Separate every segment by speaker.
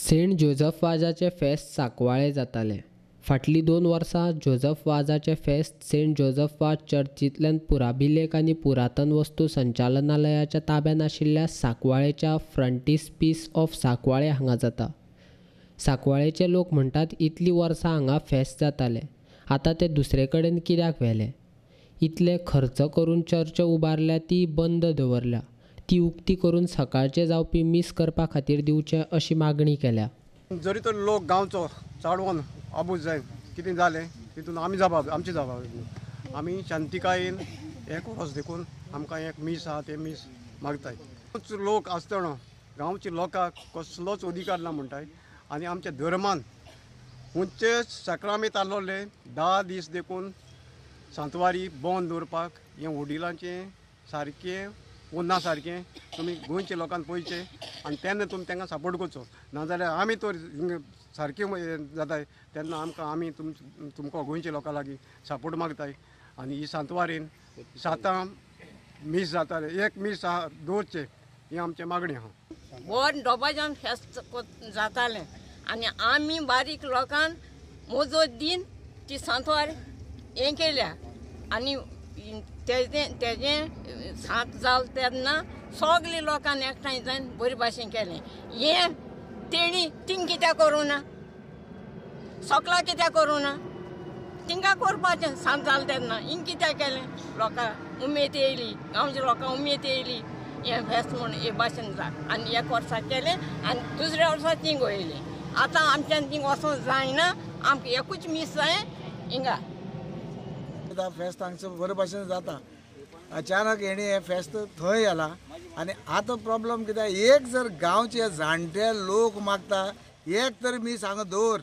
Speaker 1: Saint Joseph वाजाचें फेस्त सांकवाळे जातालें. फाटलीं 2 वर्सां जोजफ वाजाचें फेस्त सेंट जोजफ वाज चर्चींतल्यान पुराभिलेख आनी पुरातन वस्तू संचालनालयाच्या ताब्यांत आशिल्ल्या सांकवाळेच्या फ्रंटीस्पीस ऑफ सांकवाळे हांगा जाता. सांकवाळेचे लोक म्हणटात इतलीं वर्सां हांगा फेस्त जातालें, आतां ते दुसरे कडेन कित्याक व्हेलें? इतले खर्च करून चर्च उबारल्या ती बंद दवरल्या, ती उक्ती करून सकाळचें जावपी मीस करपा खातीर दिवचें अशी मागणी केल्या.
Speaker 2: जरी तर लोक गांवचो चाडवोन आबूज जाय कितें जालें तितून आमी जबाब आमची जबाबदारी. आमी शांतिकायेन एक वर्स देखून आमकां एक मीस आहा तें मीस मागताय. लोक आसतना गांवच्या लोकांक कसलोच अधिकार ना म्हणटाय आनी आमच्या धर्मान खंयचे साक्रामेंत आहलोले 10 दीस देखून सांतवारी बंद दवरपाक हें वडिलांचें सारकें उन्ना सारकें तुमी गोंयच्या लोकांक पळयचें आनी तेन्ना तुमी तांकां सपोर्ट करचो, नाजाल्यार आमी तर सारकें जाताय तेन्ना आमकां आमी तुमकां गोंयच्या लोकां लागीं सपोर्ट मागताय. आनी ही सांतवारीन 7 मीस जातालें, एक मीस आहा दवरचें ही आमची मागणी आहा.
Speaker 3: व्हड डोबाजान फेस्त जातालें आनी आमी बारीक लोकांक मोजोत दिन ती सांतवार हें केल्या आनी तेजें सात जाल तेन्ना सगळे लोकांनी एकठांय जावन बरे भाशेन केलें. हें तेणी थिंग कित्याक करूं ना, सगळां कित्याक करूं ना, थिंगा करपाचें सात जालें तेन्ना हिंग कित्याक केलें? लोकांक उमेद येयली, गांवच्या लोकांक उमेद येयली हें फेस्त म्हूण हे भाशेन जा आनी एक वर्सा केलें आनी दुसऱ्या वर्सा थिंग वयलें. आतां आमच्यान थिंग वचोंक जायना, आमकां एकूच मीस जाय हिंगा.
Speaker 4: फेस्त हांगसर बरे भाशेन जाता, अचानक हेणी हें फेस्त थंय गेलां आनी आतां प्रॉब्लम कितें, एक जर गांवचे जाणटे लोक मागता एक तरी मीस हांगा दवर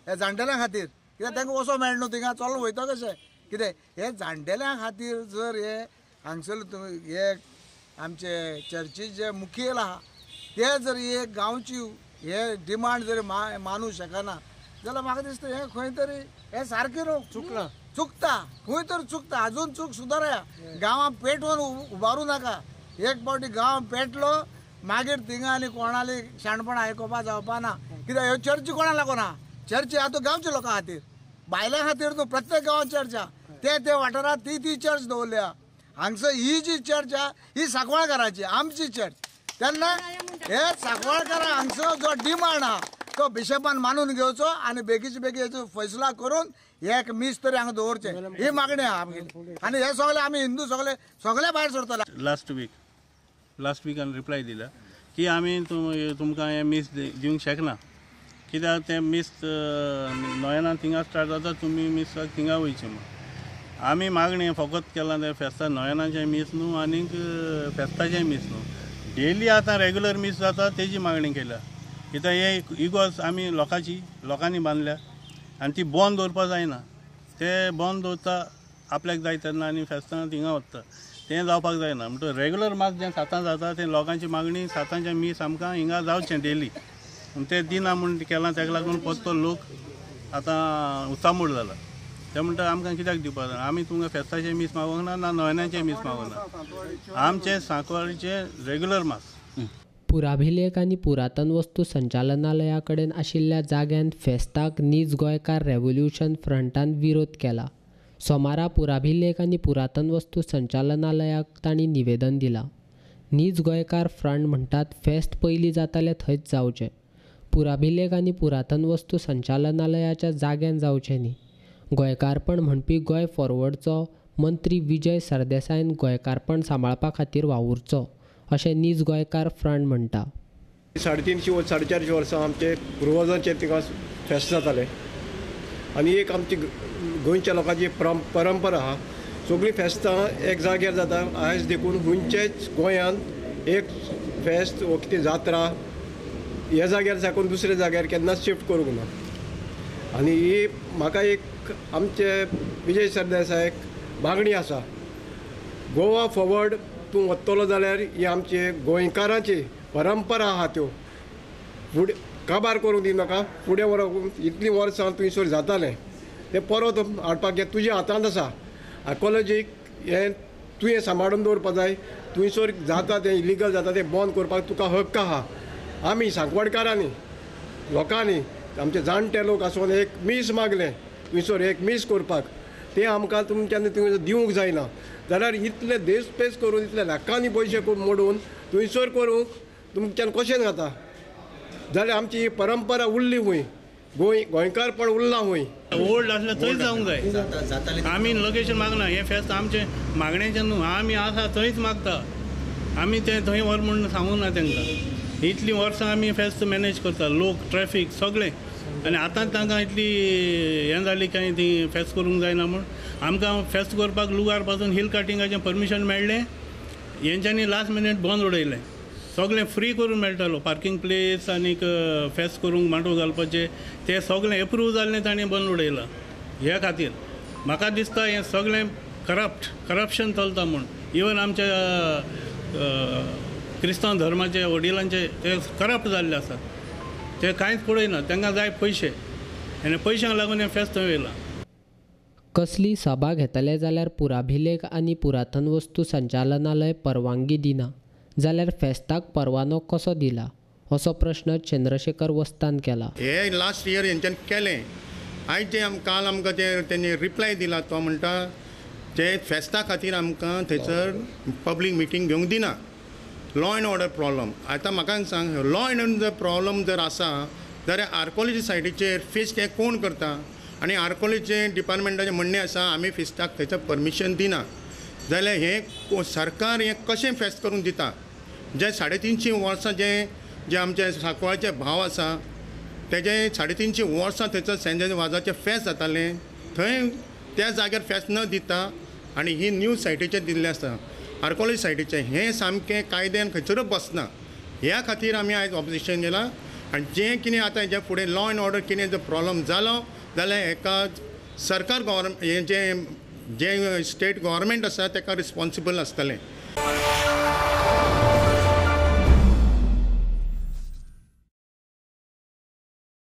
Speaker 4: ह्या जाणटेल्यां खातीर, कित्याक तांकां वचोंक मेळना न्हू, थिंगा चलोन वयता कशें कितें. हे जाणटेल्यां खातीर जर हे हांगसर तुमी हे आमचे चर्चीचे मुखेल आहा ते जर एक गांवची हे डिमांड जर मानूंक शकना जाल्यार म्हाका दिसता हें खंय तरी हें सारकें न्हू, चुकलां, चुकता खंय तर चुकता, अजून चूक सुदारया. गांवां पेटोवन उबारूं नाका, एक फावटी गांव पेटलो मागीर थिंगा आनी कोणाली शाणपण आयकोपा जावपा ना. कित्याक ह्यो चर्ची कोणा लागून आहा? चर्ची आतां गांवच्या लोकां खातीर, बायलां खातीर न्हू. प्रत्येक गांवांत चर्च आहा, ते ते वाठारांत ती ती चर्च दवरल्या. हांगसर ही जी चर्च आहा ही सांकवाळकाराची आमची चर्च, तेन्ना हे सांकवाळकारां हांगसर जो डिमांड आहा तो बिशपान मानून घेवचो आनी बेगीचे बेगीन हेचो फैसला करून एक मीस तरी हांगा दवरचें ही मागणी आहा आमगेली. आनी हे सगळे आमी हिंदू सगळे सगळे भायर सरतले.
Speaker 5: लास्ट विकान रिप्लाय दिला की आमी तुमकां हें मीस दिवंक शकना, कित्याक तें मीस नोयेनान थिंगा स्टार्ट जाता, तुमी मीसाक थिंगा वयचें म्हूण. आमी मागणें फकत केलां तें फेस्ता नोयेनाचें मीस न्हू आनीक फेस्ताचें मीस न्हू, डेली आतां रेगुलर मीस जाता तेजी मागणी केल्या. कित्याक हे इगोर्ज आमी लोकांची लोकांनी बांदल्या आनी ती बंद दवरपाक जायना, ते बंद दवरता आपल्याक जाय तेन्ना आनी फेस्तां थिंगा वता, तें जावपाक जायना. म्हणटकच रेगुलर मात जें 7 जाता तें लोकांची मागणी 7 मीस आमकां हिंगा जावचें डेली, पूण तें दिना म्हूण केलां ताका लागून परतो लोक आतां उचामूड जाला. ते म्हणटा आमकां कित्याक दिवपाक जायना, आमी तुमकां फेस्ताचें मीस मागूंक ना, ना नोयेनाचें मीस मागूंक ना, आमचें सांकवाळीचें रेगुलर मास.
Speaker 1: पुराभिलेख आनी पुरातन वस्तू संचालनालया कडेन आशिल्ल्या जाग्यांत फेस्ताक नीज गोंयकार रेव्होल्युशन फ्रंटान विरोध केला. सोमारा पुराभिलेख आनी पुरातन वस्तू संचालनालयाक तांणी निवेदन दिलां. नीज गोंयकार फ्रंट म्हणटात फेस्त पयलीं जातालें थंयच जावचें, पुराभिलेख आनी पुरातन वस्तू संचालनालयाच्या जाग्यान जावचें न्ही. गोंयकारपण म्हणपी गोंय फॉरवर्डचो मंत्री विजय सरदेसायन गोंयकारपण सांबाळपा खातीर वावुरचो अशें नीज गोंयकार फ्रंट म्हणटा.
Speaker 2: 350 450 वर्सां आमचे पुर्वजांचे थिंगा फेस्त जातालें आनी एक आमची गोंयच्या लोकांची परंपरा आहा, सगळीं फेस्तां एक जाग्यार जाता. आयज देखून खंयचेच गोंयांत एक फेस्त वो कितें जात्रा ह्या जाग्यार साकून दुसऱ्या जाग्यार केन्नाच शिफ्ट करूंक ना. आनी ही म्हाका एक आमचे विजय सरदेसायक मागणी आसा, गोवा फॉरवर्ड तूं वतलो जाल्यार ही आमचे गोंयकारांची परंपरा आहा त्यो फुडें काबार करूंक दिनाका. फुडें व्हरोंक इतलीं वर्सां थंयसर जातालें तें परत हाडपाक हें तुज्या हातांत आसा. आर्कोलॉजीक हें तुवें सांबाळून दवरपाक जाय, थंयसर जाता तें इलिगल जाता तें बंद करपाक तुका हक्क आहा. आमी सांकवाडकारांनी लोकांनी आमचे जाणटे लोक आसून एक मीस मागलें थंयसर एक मीस करपाक, तें आमकां तुमच्यानी थंय दिवंक जायना जाल्यार इतले देश पेस करून इतले लाखांनी पयशे मोडून थंयसर करूंक तुमच्यान कशें जाता? जाल्यार आमची ही परंपरा उरली खंय, गोंय गोंयकारपण उरलां खंय?
Speaker 5: ओल्ड आसल्यार थंयच जावंक जाय. आमी लोकेशन मागना, हें फेस्त आमचें मागण्याचें न्हू, आमी आसा थंयच मागता. आमी तें थंय व्हर म्हूण सांगूंक ना तांकां. इतलीं वर्सां आमी फेस्त मॅनेज करता, लोक ट्रॅफीक सगळें, आनी आतां तांकां इतली हें जाली काय ती फेस्त करूंक जायना म्हूण. आमकां फेस्त करपाक लुगार पासून हिल कटिंगाचें परमिशन मेळ्ळें, हेंच्यांनी लास्ट मिनीट बंद उडयलें. सगळें फ्री करून मेळटालो, पार्कींग प्लेस आनीक फेस्त करूंक मांडो घालपाचें तें सगळें एप्रूव जाल्लें ताणें बंद उडयलां. ह्या खातीर म्हाका दिसता हें सगळें करप्शन चलता म्हूण. इवन आमच्या क्रिस्तांव धर्माचे वडिलांचे ते करप्ट जाल्ले आसात, ते कांयच पळयना, तांकां जाय पयशे आनी पयशांक लागून हें फेस्त थंय वयलां.
Speaker 1: कसली सभा घेतले जाल्यार पुराभिलेख आनी पुरातन वस्तू संचालनालय परवानगी दिना जाल्यार फेस्ताक परवानो कसो दिला असो प्रश्न चंद्रशेखर वस्तान केला.
Speaker 6: हे लास्ट इयर हेंच्यान केलें, आयज जे काल आमकां जे तेणी रिप्लाय दिला तो म्हणटा जे फेस्ता खातीर आमकां थंयसर पब्लीक मिटींग घेवंक दिना, लॉ एंड ऑर्डर प्रॉब्लम. आतां म्हाका सांग, लॉ एंड ऑर्डर प्रॉब्लम जर आसा जाल्यार आर्कोलॉजी सायटीचेर फेस्ट हें कोण करता? आनी आर्कोलॉजी डिपार्टमेंटाचें म्हणणें आसा आमी फेस्ताक थंयसर परमिशन दिना, जाल्यार हें सरकार हें कशें फेस्त करूंक दिता? जे 350 वर्सां जे जे आमचे सांकवाळचे भाव आसा तेजे 350 वर्सां थंयसर सेंट जेम्स वाजाचें फेस्त जातालें, थंय त्या जाग्यार फेस्त न दिता आनी ही न्यू सायटीचेर दिल्लें आसा आर्कोलॉजी सायटीचें, हें सामकें कायद्यान खंयसरूच बसना. ह्या खातीर आमी आयज ऑपोजिशन गेलां आनी जें कितें आतां हेज्या फुडें लॉ एंड ऑर्डर कितें जर प्रॉब्लम जालो जाल्यार हेका सरकार गव्हर्मेंट हें जें जें स्टेट गव्हर्मेंट आसा तेका रिस्पोन्सिबल आसतलें.